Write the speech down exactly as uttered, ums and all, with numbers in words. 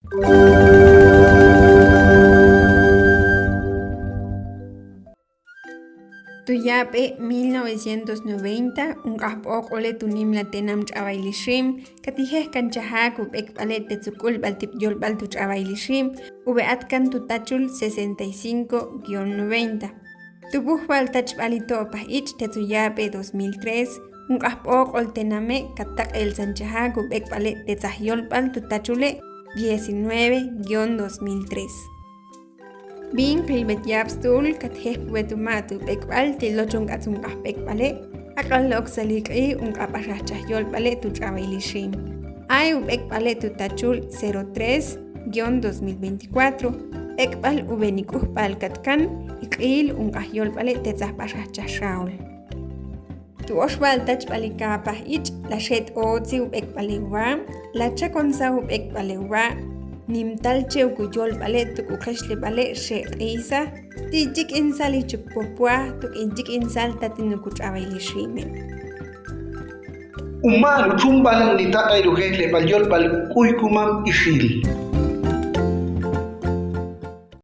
Tu yab'e mil novecientos noventa, unq'ajb'oq'ole tu nimla tenam Ch'awayli Xiim, katijejkanchajak ub'ekb'ale te tsuk'ulb'al tib' yolb'al tu Ch'awayli Xiim, ub'e'atkan tu tachul sesenta y cinco guion noventa. Tu b'ujb'al tachb'al i to'paj ich' te tsu yab'e dos mil tres, unq'ajb'oq'ol tename' kattaq'elsanchajak ub'ekb'ale te tzaj yolb'al tu tachule diecinueve guion dos mil tres. Bin qilb'et yab' stuul katjejb'ub'et uma' tu b'ekb'al til lochon k'atz unq'aj b'ekb'ale', aq'lal oksal i q'i unq'ab'axajchaj yolb'ale' tu Ch'awayli Xiim. Ay ub'ekb'ale' tu tachul cero tres guion dos mil veinticuatro, b'ekb'al ub'enik'ujb'al katkan i q'iil unq'aj yolb'ale' te tzaj b'axajchaj xaol. Tu oxb'al tachb'al i kapaj ich', la xet'otzi ub'ekb'al e wa', la chakonsa ub'ekb'al e wa', nimtal che uku yolb'ale' tu k'u qexleb'ale' xeq'isa, ti' chik'insal i chuk popwa, tu k'in chik'insal tatin uku Ch'awayli Xiime'. Uma' nu chumb'al nitaq'el ujejleb'al yolb'al k'uy kumam ixil.